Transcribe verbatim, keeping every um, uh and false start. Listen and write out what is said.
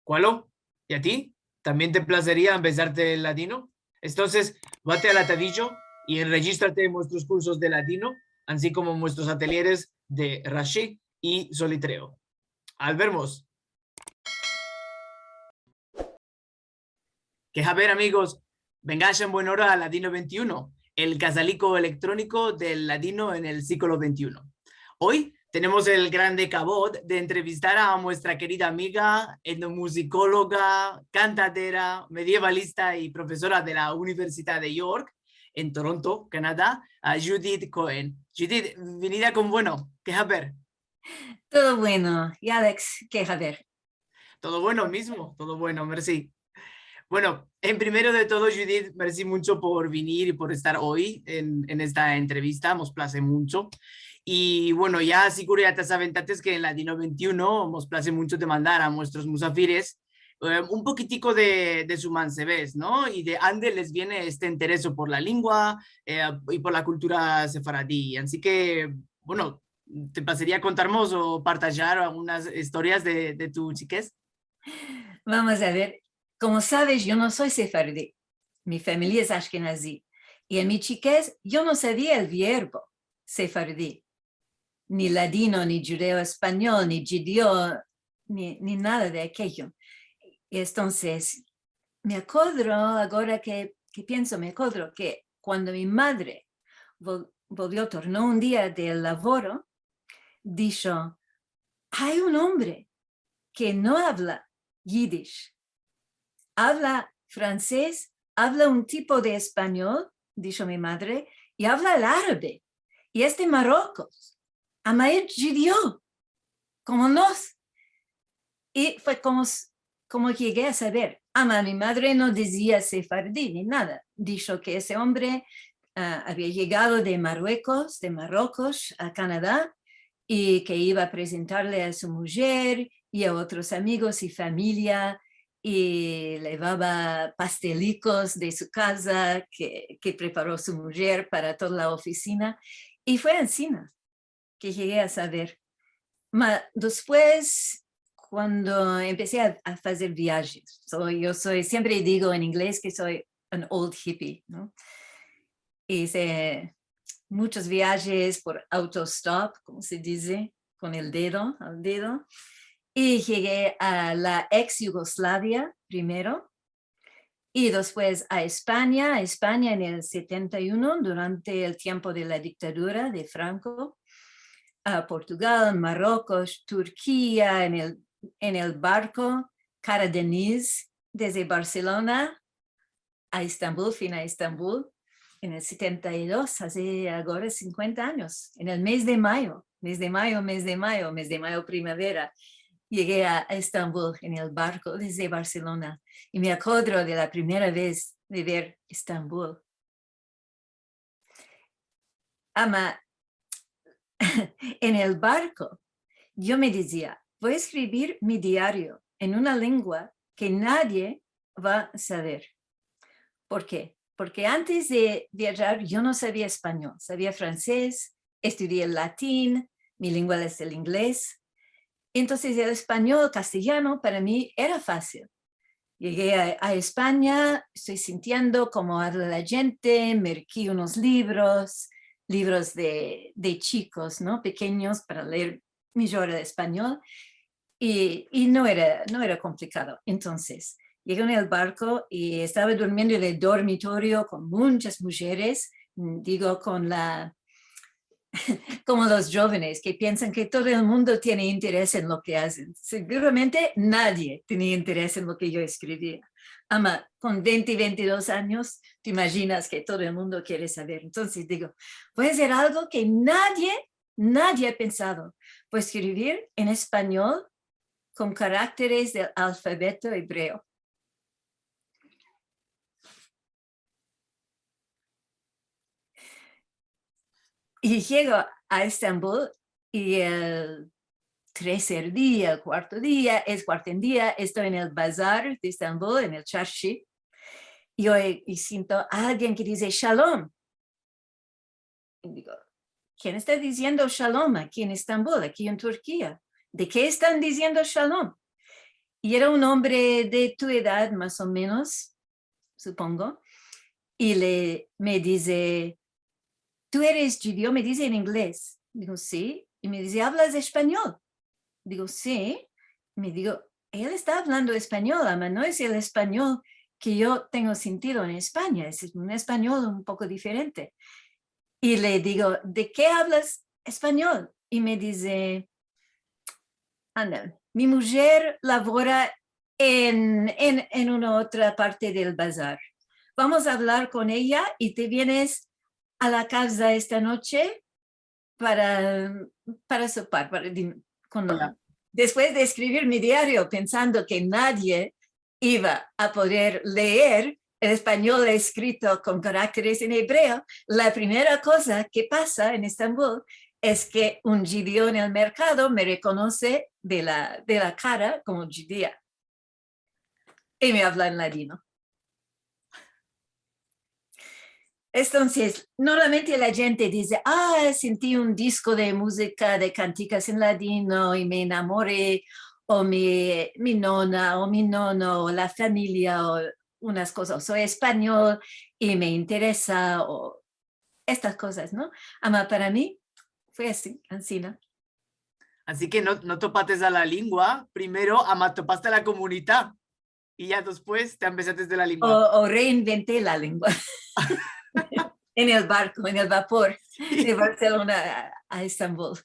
Kualo? I a ti? Tambien te plazeria ambezarte el ladino? Entonses, vate al atadijo i enrejistrate en muestros kursos de ladino, ansi komo en muestros atelieres de Rashi i Solitreo. Al vermos! Ke haber, amigos? Vengash en buen ora a Ladino vente i uno, el kazaliko elektroniko del ladino en el siglo vente i uno. Oy tenemos el grande kavod de entrevistar a muestra kerida amiga, etnomuzikologa, kantadera, medievalista i profesora de la Universidad de York, en Toronto, Kanada, a Judith Cohen. Judith, bienvenida kon bueno. Ke haber? Todo bueno. I Alex, ke haber? Todo bueno mizmo, todo bueno, mersi. Bueno, en primero de todo, Judith, mersi muncho por venir i por estar oy en, en esta entrevista, mos plaze muncho. I, bueno, ya siguro ya te aventates ke en Ladino vente i uno mos plaze muncho demandar a muestros musafires, eh, un pokitiko de, de su mansevez, no? I de ande les viene este intereso por la lengua, eh, i por la kultura sefaradi. Ansi ke, bueno, te plazeria kontarmos o partajar algunas istorias de, de tu chikez? Vamos a ver. Komo saves, yo no so sefaradi. Mi famiya es ashkenazi. I en mi chikez yo no savia el verbo sefaradi, ni ladino, ni djudeo-espanyol, ni djidio, ni, ni nada de akeyo. Entonses, me akodro, agora ke, ke pienso, me akodro ke kuando mi madre vol-, volvio, torno un dia del lavoro, disho: "Ay un ombre ke no avla yidish. Avla fransez, avla un tipo de espanyol", disho mi madre, "i avla el arabe, i es de Marokos. Ama es djudio, komo nos". I fue komo s-, komo yege a saver. Ama mi madre no dizia sefaradi ni nada. Disho ke ese ombre, ah, avia yegado de Maruekos, de Marokos, a Kanada, i ke iva a prezentarle a su mujer i a otros amigos i famiya, i levava pastelikos de su kaza ke, ke preparo su mujer para toda la ofisina. I fue ansina ke yege a saver. Ma despues, kuando empesi a, a fazer viajes, so, yo so, siempre digo en inglez ke so an old hippie, no? Ize munchos viajes por autostop, komo se dize, kon el dedo, al dedo. I yege a la eks Yugoslavia primero, i despues a Espanya, a Espanya en el setenta i uno, durante el tiempo de la diktadura de Franko, a Portugal, Marokos, Turkia, en el, en el barko, Karadeniz, desde Barselona a Estambul, fin a Estambul, en el setenta i dos, aze agora sinkuenta anyos, en el mez de mayo, mez de mayo, mez de mayo, mez de mayo, primavera, yege a, a Estambul en el barko desde Barselona. I me akodro de la primera vez de ver Estambul. Ama, en el barko, yo me dizia: "Vo a eskrivir mi diario en una lengua ke nadie va a saver". Por ke? Porke antes de viajar yo no savia espanyol, savia fransez, estudii el latin, mi lengua es el inglez. Entonses el espanyol, kastelyano, para mi era fasil. Yege a, a Espanya, esto sintiendo komo avla la djente, merki unos livros, livros de, de chikos, no? Pekenyos para leer mijor el espanyol. I, i no era, no era komplikado. Entonses, yego en el barko i estava durmiendo en el dormitorio kon munchas mujeres, digo, kon la, komo los djovenes ke piensan ke todo el mundo tiene interes en lo ke azen. Seguramente nadie tenia interes en lo ke yo eskrivia. Ama, kon vente, vente i dos anyos, te imajinas ke todo el mundo kere saver. Entonses digo, vo a azer algo ke nadie, nadie a pensado. Vo a eskrivir en espanyol kon karakteres del alfabeto ebreo. I yego a Estambul i el terser dia, el kuarto dia, el kuarto dia, esto en el bazar de Estambul, en el çarşı, i oy, i sinto a alguien ke dize: "Shalom". I digo: "Ken esta diziendo shalom aki en Estambul, aki en Turkia? De ke estan diziendo shalom?" i era un ombre de tu edad, mas o menos, supongo, i le, me dize, "Tu eres djudio?", me dize en inglez. Digo, "Si." I me dize, "Avlas espanyol?" Digo, "Si." Me digo, "El esta avlando espanyol, ama no es el espanyol ke yo tengo sentido en Espanya, es un espanyol un poko diferente." I le digo, "De ke avlas espanyol?" I me dize, "Anda, mi mujer lavora en, en, en una otra parte del bazar. Vamos a avlar kon eya i te vienes a la kaza esta noche para, para sopar, para din-, kon-, despues de eskrivir mi diario pensando ke nadie iva a poder leer el espanyol eskrito kon karakteres en ebreo, la primera koza ke pasa en Estambul es ke un djudio en el merkado me rekonose de la, de la kara komo djudia i me avla en ladino." Entonses, normalmente la djente dize, "Ah, senti un disko de muzika de kantikas en ladino i me enamore, o mi, mi nona, o mi nono, o la famiya, o unas kozas, o soy espanyol i me interesa", o estas kozas, no? Ama para mi fue ansi, ansina. Ansi ke no, no topates a la lingua primero, ama topaste a la komunidad. I ya despues te ambezates de la lingua. O, o reinvente la lingua. En el barko, en el vapor, de Barselona a, a Estambul.